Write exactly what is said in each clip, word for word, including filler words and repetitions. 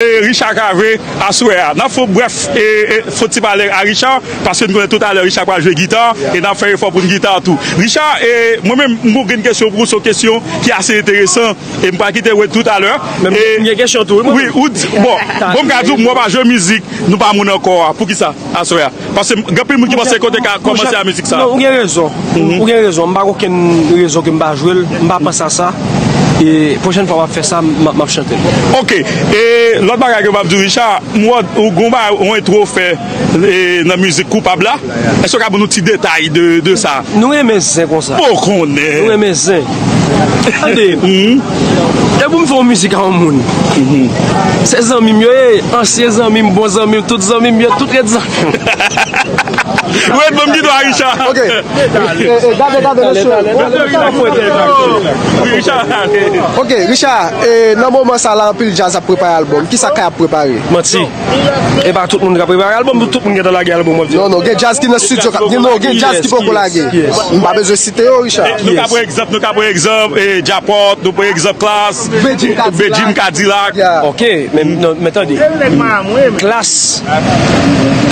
E Richard Cavé, aswè a. N ap fè yon brèf, e, e, fon ti pale a Richard, paske n konnen toutalè Richard pral jwe gita, e n ap fè efò pou n gita tou. Richard, e, mwen menm, m gen kesyon pou ou, se yon kesyon ki ase enteresan, e m pral kite w toutalè. Men m gen kesyon tou, wi, mwen. Wi, ou di, bon, bon, m ka di w, mwen pa jwe mizik, nou pa moun ankò a. Poukisa, aswè a? Paske gen anpil moun ki panse ke w te ka kòmanse a mizik sa. Non, ou gen rezon. Ou gen rezon. M pa gen okenn rezon ke m pa jwe l. M pa panse a sa. E pwochèn fwa m ap fè sa, m, m ap chante l. Ok. E lòt bagay ke m ap di w, Richard, m wè ou gen yon bagay, yon entwo w fè, e, nan mizik Koupab la. Èske w ka ban nou ti detay de, de sa? Nou renmen zen konsa. Bon, konnen. Nou renmen zen. Tande, depi m fè yon mizik a yon moun, se zanmi m yo ye, ansyen zanmi m, bon zanmi m, tout zanmi m yo, tout ret zanmi m. Ou ret ban m gita, Richard. Ok. E, e, gade, gade, mesye. Wi, Richard. Ok, Richard, e, nan moman sa la, Anpil Djaz ap prepare albòm. Kisa Kay ap prepare? Manti. E pa tout moun k ap prepare albòm, tout moun gentan lage albòm, w ap di. Non, non, gen djaz ki nan estidyo k ap, gen, non, gen djaz ki poko lage. M pa bezwen site yo, Richard. Nou ka pran egzanp, nou ka pran egzanp, e, Djapòt, nou pran egzanp Klass, Bedjine Kadilak. Bedjine Kadilak. Ok, men, non, men tande. Klass,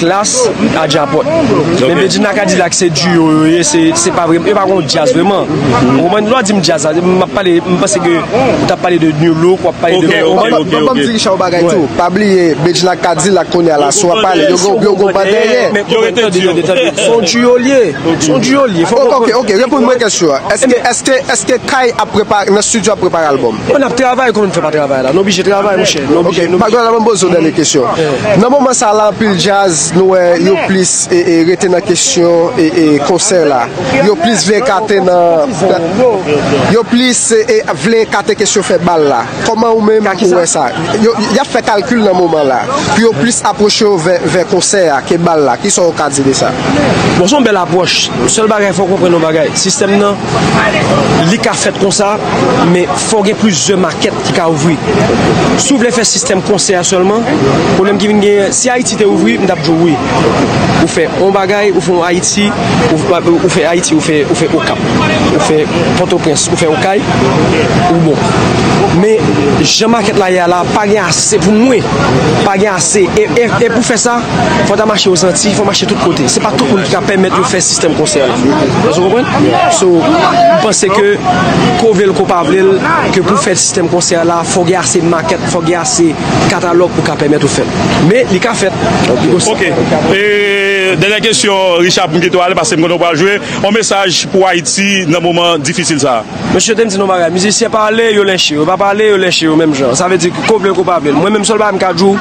Klass a Djapòt. Men Bedjine ak Kadilak se duo yo ye, se, se pa vrèman, yo pa gon djaz vrèman. Ou konprann? Lè w di m djaz la, m ap pale, m panse ke ou t ap pale de Nu Look, w ap pale de... Ok, ok, ok. Ban m di Richard yon bagay tou. Pa bliye, Bedjine ak Kadilak kounye a la, si w ap pale, yo gen, yo gen yon ban dèyè. Yo rete duo. Se yon duo l ye. Se yon duo l ye. Ok, ok, ok, reponn mwen kesyon an. Èske, èske, èske Kay ap prepare, nan estidyo ap prepare albòm? Bon, n ap travay, kòman n fè pa travay la? Nou oblije travay, monchè. Nou oblije, nou oblije. Ok, pa gen pwoblèm, ban m poze w dènye kesyon. Nan moman sa la, Anpil Djaz, nou wè yo plis, e, e, rete nan kesyon, e, e, konsè la. Yo plis vle ekate nan, yo plis, e, e, vle ekate kesyon fè bal la. Kòman ou menm ou wè sa? Yo, y ap fè kalkil nan moman la pou yo plis apwoche yo vè, vè konsè a ke bal la. Kisa w ka di de sa? Bon, se yon bèl apwòch. Sèl bagay, fò w konprann yon bagay. Sistèm nan, li ka fèt konsa, men fò gen plizyè makèt ki ka ouvri. Si w vle fè sistèm konsè a sèlman, pwoblèm ki vin genyen, si Ayiti te ouvri, m t ap di w wi. Ou fè yon bagay, ou fè yon Ayiti, ou, ou fè Ayiti, ou fè, ou fè Okap, ou fè Pòtoprens, ou fè Okay, ou bon. Men, jan makèt la ye a la, pa gen ase pou mwen. Pa gen ase. E, e, e pou fè sa, fò ta mache Ozantiy, fò mache tout kote. Se pa tout moun ki ka pèmèt yo fè sistèm konsè la. Èske w konprann? So, m panse ke ko vle l, ko pa vle l, ke pou fè sistèm konsè la, fò gen ase makèt, fò gen ase katalòg pou ka pèmèt ou fè l. Men, li ka fèt. Li posib. Ok. E, dènyè kesyon, Richard, pou m kite w ale, paske m konnen w pral jwe. Yon mesaj pou Ayiti nan moman difisil sa a. Mesye, te m di nou bagay, mizisyen pale, yo lenche, yo pa pale, yo lenche, yo menm jan. Sa vle di, ko vle l, ko pa vle l. Mwen menm, sèl bagay m ka di w,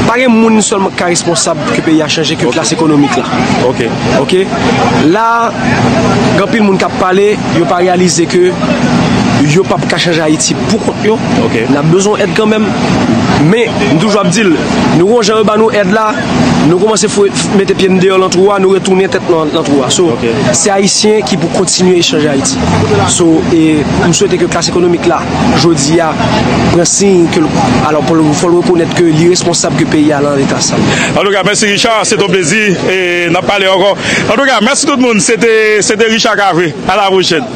pa gen moun sèlman ki ka responsab ke peyi a chanje, ke klas ekonomik la. Ok. Ok? La, gen anpil moun k ap pale, yo pa reyalize ke yo p ap ka chanje Ayiti pou kont yo. Ok. N ap bezwen èd kanmenm. Men, m toujou ap di l, nou gon jan yo ba nou èd la, nou kòmanse fou-, mete pye n deyò nan twou a, nou retounen tèt nan, nan twou a. So, se Ayisyen ki pou kontinye chanje Ayiti. So, e, m swete ke klas ekonomik la, jodi a, pran siy ke l, alò, pou l, fò l rekonèt ke li responsab ke peyi a nan eta sa. Antouka, mèsi Richard, se te yon plezi, e n ap pale ankò. Antouka, mèsi tout moun, se te, se te Richard Cavé. À la prochaine.